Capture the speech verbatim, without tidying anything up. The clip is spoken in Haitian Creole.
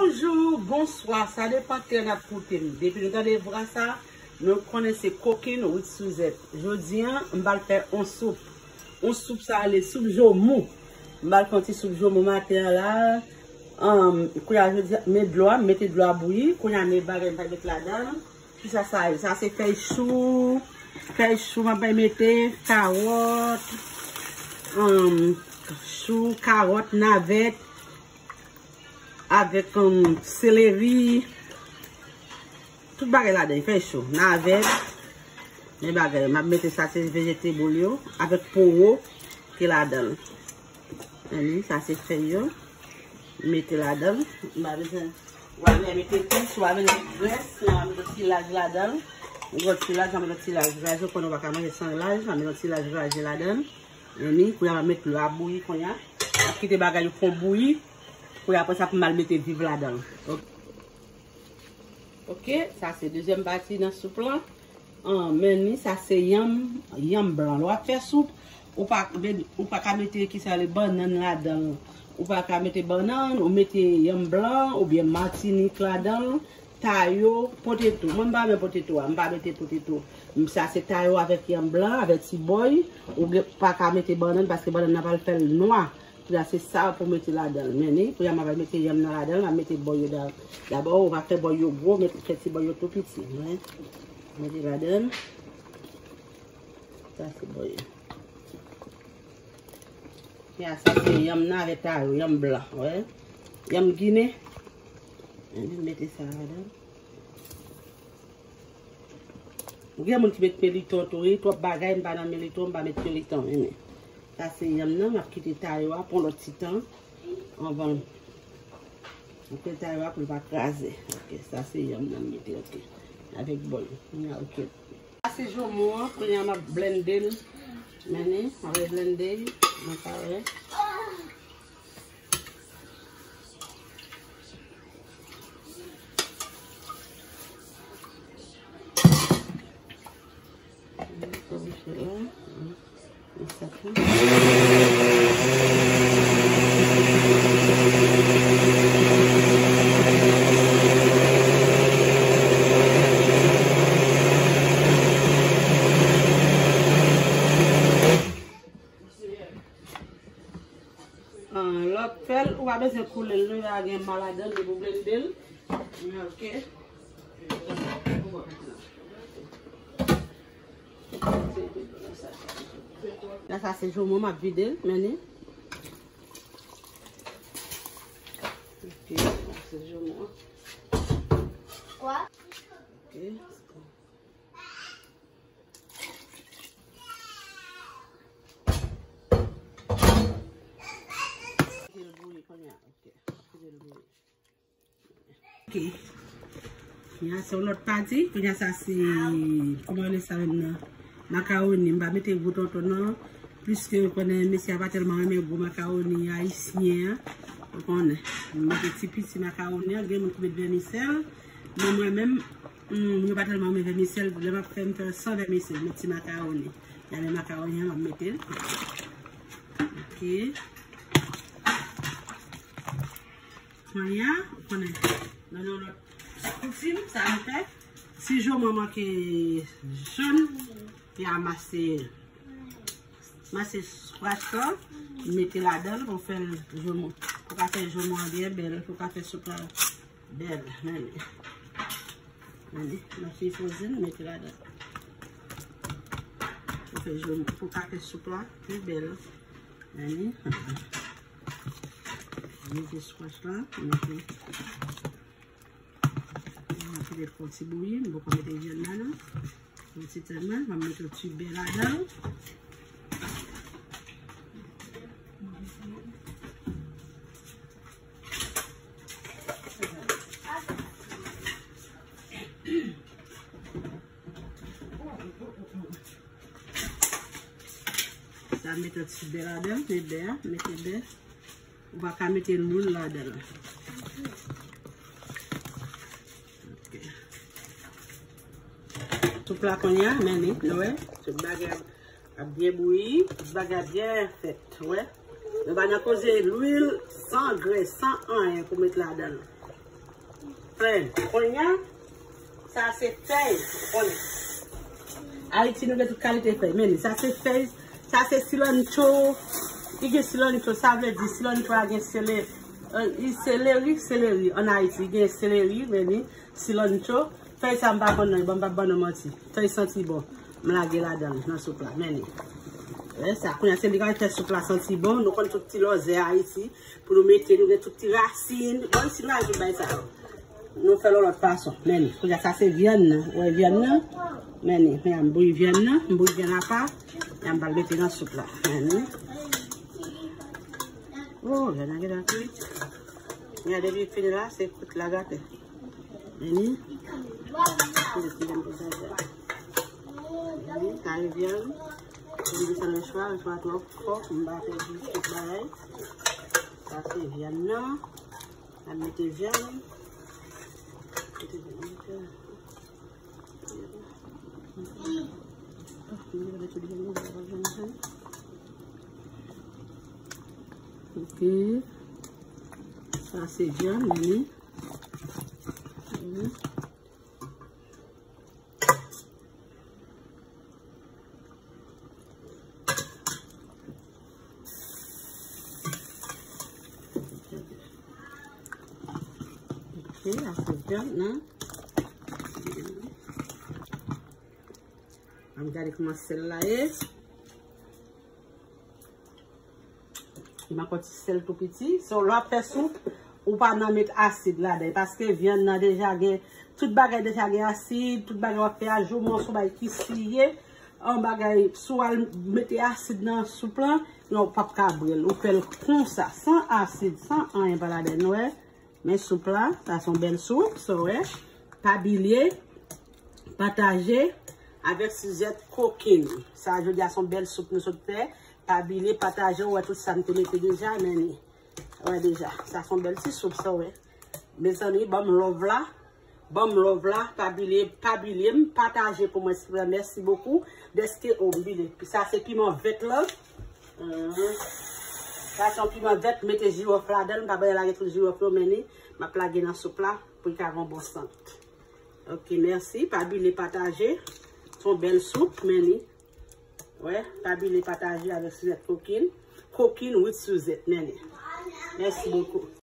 Bonjou, bonswa, sa depan kè n ap koute m. Depi nou tande vwa sa, nou konnen se Kokin with Suzette. Jodi a, m pral fè on soup. On soup sa rele soup jomou. M pral fè on ti soup jomou maten an la. Anm, kounye a, jodi a, met dlo a, m mete dlo a bouyi. Kounye a, met bagay m pral met ladan l. Kisa sa ye? Sa se fèy chou. Fèy chou m ap mete, kawòt, anm, chou, kawòt, navèt, avèk, anm, seleri. Tout bagay ladan, fèy chou, navèt. Men bagay, m ap mete sa se vegetable yo, avèk powo ki ladan l. Anni, sa se fèy yo. Mete ladan l. M pa bezwen. Ou pa bezwen mete plis, ou pa bezwen grès, ou pa bezwen ti laj ladan l. Ou gon ti laj, ou pa bezwen ti laj raje, ou konnen ou pa ka manje san laj, ou pa bezwen ti laj raje ladan l. Anni, kounye a m ap met dlo a bouyi kounye a. M ap kite bagay yo fon bouyi. Kounye a apre sa pou m al mete viv ladan l. Ok. Ok, sa se dezyèm pati nan soup lan. An, men ni, sa se yanm, yanm blan. Lè w ap fè soup, ou pa, ou pa ka mete, kisa le, bannann ladan l. Ou pa ka mete bannann, ou mete yanm blan oubyen matinik ladan l, tayo, poteto. Mwen m pa renmen poteto a, m pa mete poteto. Sa se tayo avèk yanm blan, avèk ti bòy. Ou gen, pa ka mete bannann paske bannann nan pral fè l nwa. Kounye a se sa pou mete ladan l. Men ni, kounye a m ap mete yanm nan ladan l, m ap mete bòy yo da-, dabò, ou pa fè bòy yo gwo, mete, fè ti bòy yo tou piti. Wi. Mete ladan l. Sa se bòy yo. Kounye a sa se yanm nan avèk tayo, yanm blan, wi. Yanm ginen. Mete sa ladan l. Gen moun ki met peliton tou, wi, twòp bagay, m pa nan peliton, m pa met peliton, men. Sa se yanm nan, m ap kite tayo a pou lòt ti tan. Anvan. M kite tayo a pou l pa kraze. Ok, sa se yanm nan m mete, ok. Avèk bòy. Kounye a, ok. Sa se jomon an, kounye a m ap blende l. Men ni, m ap blende l. Mwen pa wè. An, lè w ap fè l, ou pa bezwen koule l, non, y a gen ma ladan l, depi w blende l. Ok. La, sa se jomon, m ap vide l, men ni. Ok, sa se jomon. Kwa? Ok. Kite l bouyi kounye a. Ok. Kite l bouyi. Ok. Kounye a se yon lòt pati. Kounye a sa se, kòman rele sa menm nan? Makawoni. M pa mete gwo tonton non. Pliske ou konnen mesye a pa tèlman renmen gwo makawoni ayisyen an. Ou konnen. M mete ti piti makawoni an. Gen moun ki met vèmisèl. Men mwen menm, Hmm, yo pa tèlman renmen vèmisèl, lè m ap fè, m fè san vèmisèl, met ti makawoni. Gade makawoni an, m ap mete l. Ok. Kounye a, ou konnen, nan yon lòt koutim, sa m fè. Si jomon manke jòn, m amase, amase skwach lan, mete ladan l pou fè l jomon. Pou ka fè jomon an byen bèl, pou ka fè soup la bèl, men. Gade, m ap fè frozen, mete ladan. Pou fè jomon, pou ka fè soup la pi bèl. Gade. Mete squash la, mete. M ap kite l fè yon ti bouyi, m poko mete vyann la non. Yon ti tan, m ap mete yon ti bè ladan. Sa mete ti bè ladan, mete bè, mete bè. Ou pa ka mete lwil ladan. Ok. Soup la kounye a, men li, nou wè, tout bagay ap byen bouyi, tout bagay byen fèt, wè. Nou pa nan koze lwil, san grès, san anyen pou met ladan. Kounye a, sa se fèy. Konnen Ayiti, nou gen tout kalite fèy. Men sa se fèy, sa se silancho. Li gen silancho, sa vle di silancho a gen sele, eh, li seleri, seleri. Ann Ayiti, li gen seleri, men li silancho. Fèy sa m pa konn non, ban m pa ban nou manti. Fèy santi bon. M lage ladan l, nan soup la. Men li. Wè sa, kounye a se li k ap fè soup la santi bon. Nou konn tout ti lòzè Ayiti. Pou nou mete, nou gen tout ti rasin. Bon, si nou ajoute bay sa yo. Nou fè l yon lòt fason. Men li, kounye a sa se vyann nan. Ou wè vyann nan? Men li, men m bouyi vyann nan, m bouyi vyann apa. E m pral mete nan soup la. Men li. Oh, vyann nan gentan kwit. Men depi fini la, se kwit la gate. Men li. Kounye a ti vyann pou sa. Men li, kari vyann. M desann anchwa, anchwa twò fò, m pa pèdi tout bagay. Sa se vyann nan. N ap mete vyann. Mete vyann nan. Ok. Sa se vyann, men li. Ok, ase vyann nan. Ann gade kòman sèl la ye. M ap fè ti sèl tou piti. So, lè w ap fè soup, ou pa nan met asid ladan. Paske vyann nan deja gen, tout bagay deja gen asid, tout bagay w ap fè a, jou mòso bay ki siye, an bagay, si w al mete asid nan soup lan, non, w p ap ka bwè l. Ou fè l konsa, san asid, san anyen pa ladan, w wè. Men soup la, sa se yon bèl soup, sa w wè. Pa bliye, pataje avèk Suzette Cooking. Sa, jodi a, se yon bèl soup nou sot fè. Pa bliye, pataje, ou wè tout sa m te mete deja, men li. Ou wè deja, sa se yon bèl ti soup, sa w wè. Mezanmi, ban m love la. Ban m love la, pa bliye, pa bliye m, pataje pou mwen, silvouplè. Mèsi bokou dèske, oh, m bliye. Sa se piman vèt lan. Mhm. Sa se yon piman vèt, m mete jiwòf ladan l, m pa bezwen lage tout jiwòf yo, men li, m ap lage nan soup la pou l ka gen yon bon sant. Ok, mèsi. Pa bliye pataje. Se yon bèl soup, men li. Wè, pa bliye pataje avèk Suzette Cooking. Cooking with Suzette, men li. Mèsi bokou.